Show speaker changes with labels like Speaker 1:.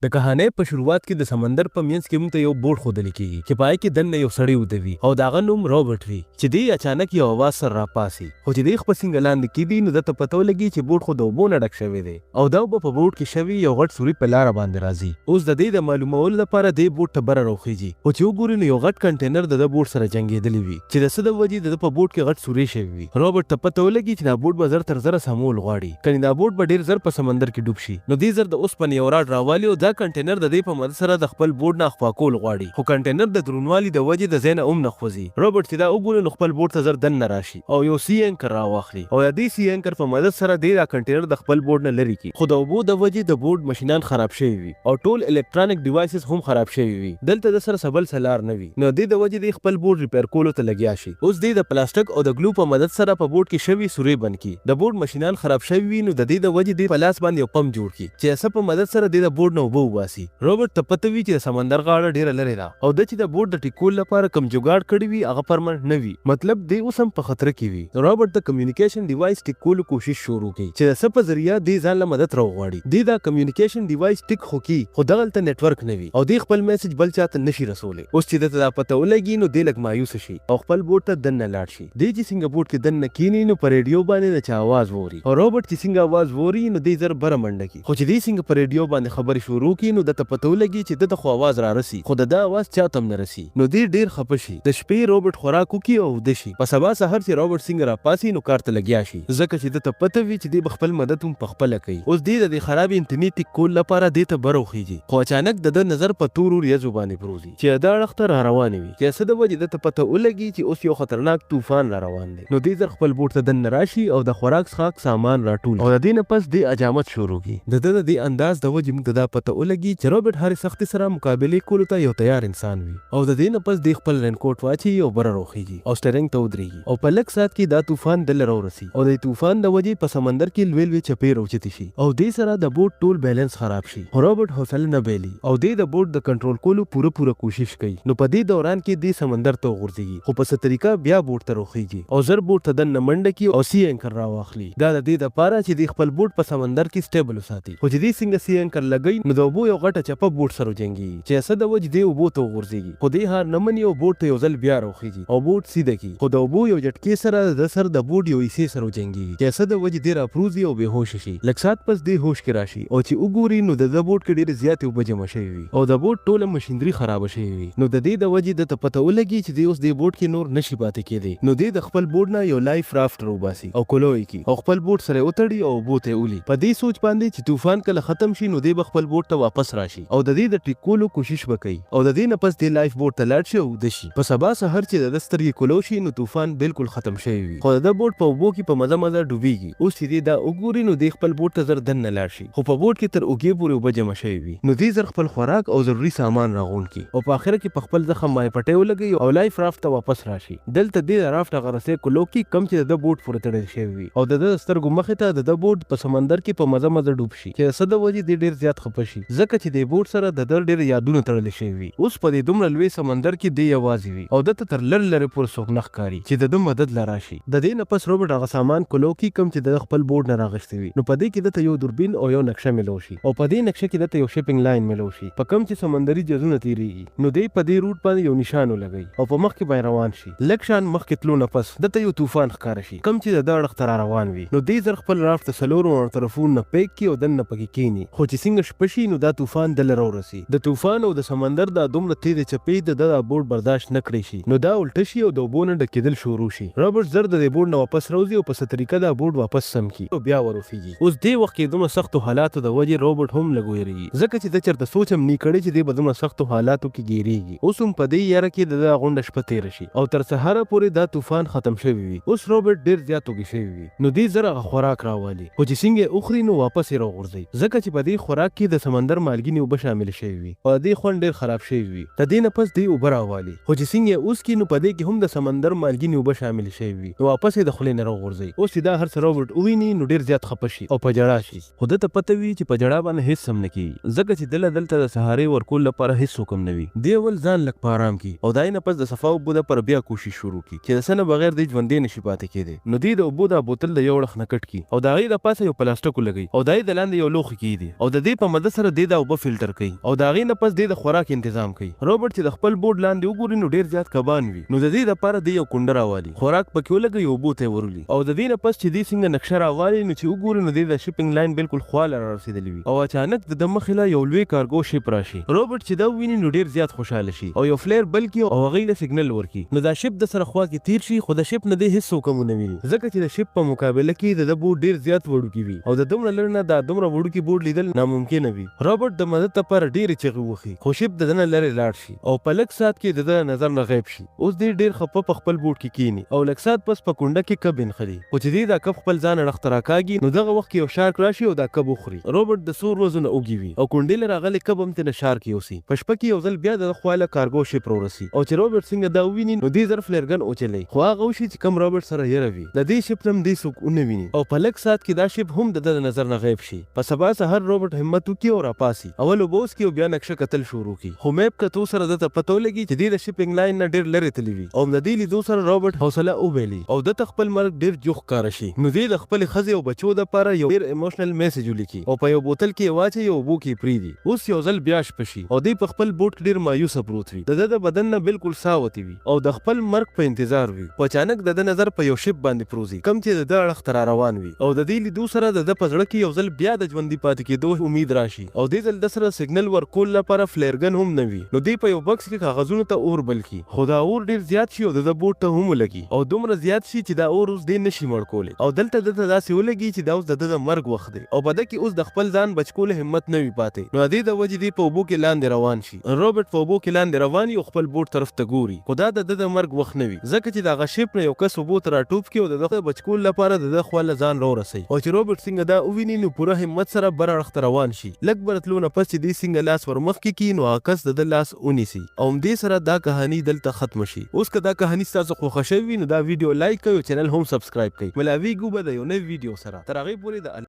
Speaker 1: د کهانۍ په شروعات کې د سمندر په مینځ کې موږ ته یو بوټ ښودل کیږي چې په هغې کې دننه یو سړی ویده وي او د هغه نوم رابرټ وي چې دی اچانک یو اواز سره راپاڅي، خو چې دی خپه څنګه لاندې کیدي نو ده ته پته ولګي چې بوټ خو د اوبو نه ډک شوی دی او دا اوبه په بوټ کې شوي یو غټ سوري په لاره باندې راځي. اوس د دې د معلومولو لپاره دی بوټ ته بره راوخیژي، خو چې وګوري نو یو غټ کنټینر د ده بوټ سره جنګیدلی وي چې د څه د وجې د ده په بوټ کې غټ سوری شوی وي. رابرټ ته پته ولګي چې دا بوټ به زر تر زره سمول غواړي، کني دا بوټ به ډیر زر په سمندر کې ډوب شي. نو دی زر د اوسپنې یو راډ راوالي او دا کنټینر د دې په مدد سره د خپل بوټ نه اخوا کول غواړي، خو کنټینر د درونوالي د وجې د ځای نه هم نه خوځي. رابرټ چې دا وګوري نو خپل بوټ ته زر دننه راشي او یو سی اینکر راواخلي او د دې سی اینکر په مدد سره دی دا کنټینر د خپل بوټ نه لرې کړي، خو د اوبو د وجې د بوټ مشینان خراب شوي وي او ټول الکترانک ډیوایسز هم خراب شوي وي. دلته ده سره څه بل څه لار نه وي، نو د دې د وجې دی خپل بوټ ریپیر کولو ته لګیا شي. اوس دی د پلاسټک او د ګلو په مدد سره په بوټ کې شوي سوری بند کړي. د بوټ مشینان خراب شوي وي نو د دې د وجې دی په لاس باندې یو پمپ جوړ کړي چې د څه په مدد سره دی د بوټ نه اوبه وباسي. رابرټ ته پته وي چې د سمندر غاړه ډیره لرې ده او ده چې د بوټ د ټیک کولو لپاره کوم جګاړ کړی وي هغه پرمنټ نه وي، مطلب دی اوس هم په خطر کې وي. نو رابرټ د کمیونیکیشن ډیوایس ټیک کولو کوشش شروع کړي چې د څه په ذریعه دی ځان له مدد راوغواړي. دی دا کمیونیکیشن ډیوایس ټیک خو کړي خو دغلته نیټورک نه وي او دی خپل میسج بل چاته نشي رسولی. اوس چې ده ته دا پته ولګي نو دی لږ مایوسه شي او خپل بوټ ته دننه لاړ شي. دی چې څنګه بوټ کې دننه کیني نو په ریډیو باندې د چا اواز ووري او روبرټ چې څنګه اواز ووري نو دی زر بره منډه کړي، خو چې دی څنګه په ریډیو باندې خبرې شروع کړي نو ده ته پته ولګي چې ده ته خو اواز رارسي خو د ده اواز چاته هم نه رسي، نو دی ډیر خپه شي. د شپې روبرټ خوراک وکړي او اوده شي. په سبا سهار چې روبرټ څنګه راپاڅي نو کار ته لګیا شي، ځکه چې ده ته پته وي چې دی به خپل مدد هم پخپله کوي. اوس دی د دې خرابې انتنې تیک کولو لپاره دې ته بره وخیژي، خو اچانک د ده نظر په تورو وریځو باندې پروځي چې د ده اړخ ته راروانې وي، چې د څه د وجې ده ته پته ولګي چې اوس یو خطرناک طوفان راروان دی، نو دی زر خپل بوټ ته دننه راشي او د خوراک څښاک سامان راټول کړي او د دې نه پس دی حجامت شروع کړي. د ده د دې انداز د وجې موږ ته دا پته ولګي چې روبرټ هرې سختې سره مقابلې کولو ته یو تیار انسان وي او د دې نه پس دی خپل رینکوټ واچوي او بره روخیږي او سټرنګ ته ودریږي او په لږ ساعت کې دا طوفان ده له راورسي او د دې طوفان د وجې په سمندر کې لوی لوی چپې راوچتې شي او دې سره د بوټ ټول بیلنس خراب شي. خو رابرټ حوصله نه بایلي او دی د بوټ د کنټرول کولو پوره پوره کوشش کوي، نو په دې دوران کې دی سمندر ته وغورځیږي، خو په څه طریقه بیا بوټ ته روخیږي او زر بوټ ته دننه منډه کړي او سی اینکر راواخلي، دا د دې دپاره چې دی خپل بوټ په سمندر کې سټیبل وساتي، خو چې دی څنګه سی اینکر لګوي نو د اوبو یو غټه چپه بوټ سره وجنګیږي چې د څه د وجې دی اوبو ته وغورځیږي، خو دی هار نه مني او بوټ ته یو ځل بیا روخیږي او بوټ سیده کړي، خو د اوبو یو جټکې سره د ده سر د بوټ یو حصې سره وجنګیږي چې د څه د وجې دی راپروځي او بې هوشه شي. لږ ساعت پس دی هوش کې راشي او چې وګوري نو د ده بوټ کې ډېرې زیاتې اوبه جمع شوې وي او د بوټ ټوله مشینري خرابه شوې وي، نو د دې د وجې ده ته پته ولګي چې دی اوس دې بوټ کې نور نه شي پاتې کېدی، نو دی د خپل بوټ نه یو لایف رافټ راوباسي او کولو یې کړي او خپل بوټ سره یې وتړي او اوبو ته یې ولي په دې سوچ باندې چې طوفان کله ختم شي نو دی به خپل بوټ ته واپس راشي او د دې د ټیک کولو کوشش به کوي او د دې نه پس دی لایف بوټ ته لاړ شي او اوده شي. په سبا سحر چې د ده سترګې کولو شي نو طوفان بلکل ختم شوی وي، خو د ده بوټ په اوبو کې په مزه مزه ډوبیږي. اوس چې دی دا وګوري نو دی خپل بوټ ته زر دننه لاړ شي، خو په بوټ کې تر اوږې پورې اوبه جمع شوې وي، نو دی زر خپل خوراک او ضروري سامان راغونډ کړي او په اخره کې په خپل زخم باندې پټۍ ولګوي او لایف رافټ ته واپس راشي. دلته دی د رافټ هغه رسۍ کولو کړي کوم چې د ده بوټ پورې تړل شوی وي او د ده د سترګو مخې ته د ده بوټ په سمندر کې په مزه مزه ډوب شي چې د څه د وجې دی ډېر زیات خپه شي ځکه چې دې بوټ سره د ده ډېر یادونه تړل شوي وي. اوس په دې دومره لوی سمندر کې دی یوازې وي او ده ته تر لرې لرې پورې څوک نه ښکاري چې د ده مدد له راشي. د دې نه پس روبرټ هغه سامان کولو کي کوم چې ده خپل بورډ نه راغشتي وي، نو په دې کې ده ته يو دوربين او يو نقشه ملو شي او په دې نقشه کې ده ته يو شپنګ لاين ملو شي په کوم چې سمندري جزونه تيريږي، نو دی په دې روټ باندې يو نشان ولګوي او په مخکې باندې روان شي. لږ شان مخکې تلو نه پس ده ته يو طوفان ښکاره شي کوم چې د ده اړخ ته راروان وي، نو دی زر خپل رافټ د څلورو واړو طرفونو نه پيک کړي او دننه پکې کيني، خو چې څنګه شپه شي نو دا طوفان ده له راورسي. د طوفان او د سمندر دا دومره تیزې چپې د ده دا بوټ برداشت نه کړی شي، نو دا الټه شي او د اوبو نه ډکیدل شروع شي. رابرټ زر د دې بوټ نه واپس راوځي او په څه طریقه دا بوټ واپس سم کړي او بیا وروخیږي. اوس دې وخت کې دومره سختو حالاتو د وجې رابرټ هم لږ ویریږي، ځکه چې ده چرته سوچ هم نی کړی چې دی به دومره سختو حالاتو کې ګیریږي. اوس هم په دې یره کې د ده دا غونډه شپه تیره شي او تر سهاره پورې دا طوفان ختم شوی وي. اوس رابرټ ډیر زیات وږی شوی وي، نو دی زر هغه خوراک راوالي، خو چې څنګه یې وخوري نو واپس یې راوغورځوي، ځکه چې په دې خوراک کې د سمندر مالګینې اوبه شاملې شوې وي او د دې خوند ډېر خراب شوی وي. د دې نه پس دی اوبه راوالي، خو چې څنګه یې وڅکي نو په دې کې هم د سمندر مالګینې اوبه شاملې شوې وي، نو واپس یې د خولې نه راوغورځوي. اوس چې دا هر څه رابرټ وویني نو ډېر زیات خپه شي او په ژړا شي. خو ده ته پته وي چې په ژړا باندې هېڅ هم نه کېږي، ځکه چې ده له دلته د سهارې ورکولو لپاره هېڅوک هم نه وي. دی اول ځان لږ په ارام کړي او د هغې نه پس د صفا اوبو لپاره بیا کوشش شروع کړي چې د څه نه بغیر دی ژوندی نه شي پاتې کېدی. نو دی د اوبو دا بوتل د یو اړخ نه کټ کړي او د هغې د پاسه یو پلاستک ولګوي او د هغې د لاندې یو لوښی کېږدي او د دې په مدد سره سره دی دا اوبه فلټر کوي او د هغې نه پس دی د خوراک انتظام کوي. روبرټ چې د خپل بوټ لاندې وګوري نو ډېر زیات کبان وي نو د دې لپاره دی یو کونډه راوالي، خوراک پکې ولګوي او اوبو ته یې ورولي او د دې نه پس چې دی څنګه نقشه راوالي نو چې وګوري نو دی د شپنګ لاین بالکل خوا له رارسېدلی وي او اچانک د ده مخې له یو لوی کارګو شپ راشي. روبرټ چې دا وویني نو ډېر زیات خوشحاله شي او یو فلیر بل کړي او هغوی له سګنل ورکړي نو دا شپ د سره خوا کې تیر شي خو د شپ نه دی هیڅوک هم ونه ویني ځکه چې د شپ په مقابله کې د ده بوټ ډېر زیات وړوکی وي او د دومره لرې نه دا دومره وړوکی بوټ لیدل ناممکنه وي. رابرټ د مدد لپاره ډېرې چغې ووهي خو شپ د ده نه لرې لاړ شي او په لږ ساعت کې د ده له نظر نه غیب شي. اوس دی ډېر خپه په خپل بوټ کې کېني او لږ ساعت پس په کونډه کې کب نښلي خو چې دی دا کب خپل ځان اړخ ته راکاږي نو دغه وخت کې یو شارک راشي او دا کب وخوري. رابرټ د څو ورځو نه اوږي وي او کونډې له راغلی کب هم ترېنه شارک یوسي. په شپه کې یو ځل بیا د ده خوا له کارګو شپ راورسي او چې رابرټ څنګه دا وویني نو دی زر فلېرګن وچلوي خو هغه وشي چې کوم رابرټ سره یره وي. د دې شپ نه هم دی څوک ونه ویني او په لږ ساعت کې دا شپ هم د ده د نظر نه غیب شي. په سبا سهار روبرټ همت وکړي او راپاڅي. اول اوبه وڅکي او بیا نقشه کتل شروع کړي. خو میپ کتو سره ده ته پته ولګي چې دی د شپنګ لاین نه ډیر لرې تللی وي او د دې لیدو سره روبرټ حوصله وبایلي او ده ته خپل مرګ ډیر جوخ ښکاره شي. نو دی د خپلې ښځې او بچو دپاره یو ډیر ایموشنل میسج ولیکي او په یو بوتل کې یې واچوي او اوبو کې یې پریږدي. اوس یو ځل بیا شپه شي او دی په خپل بوټ کې ډیر مایوسه پروت وي. د ده د بدن نه بالکل ساه وتې وي او د خپل مرګ په انتظار وي. خو اچانک د ده نظر په یو شپ باندې پروځي کوم چې د ده اړخ ته راروان وي او د دې لیدو سره د ده په زړه کې یو ځل بیا د ژوندي پاتې کیدو امید راشي او دې ځل ده سره د سګنل ورکولو لپاره فلیرګن هم نه وي نو دی په یو بکس کې کاغذونو ته اور بل کړي خو دا اور ډیر زیات شي او د ده بوټ ته هم ولګي او دومره زیات شي چې دا اور اوس دی نه شي مړ کولی او دلته ده ته داسې ولګي چې دا اوس د ده د مرګ وخت دی او په ده کې اوس د خپل ځان بچ کولو همت نه وي پاتې نو د دې د وجې دی په اوبو کې لاندې روان شي. روبرټ په اوبو کې لاندې روان وي او خپل بوټ طرف ته ګوري، خو دا د ده د مرګ وخت نه وي، ځکه چې د هغه شپ نه یو کس اوبو ته راټوپ کړي او د ده د بچ کولو لپاره د ده خوا له ځان راورسوي او چې روبرټ څنګه دا وویني نو پوره همت سره بر اړخ ته روان شي، لږ بره تلو نه پس چې دی څنګه لاس ورمخکې کړي نو هغه کس د ده لاس ونیسي او همدې سره دا کهاني دلته ختمه شي. اوس که دا کهاني ستاسو خوښه شوې وي نو دا ویډیو لایک کړئ او چینل هم سبسکرایب کړئ. ملاویږو به د یو نوي ویډیو سره، تر هغې پورې د الله.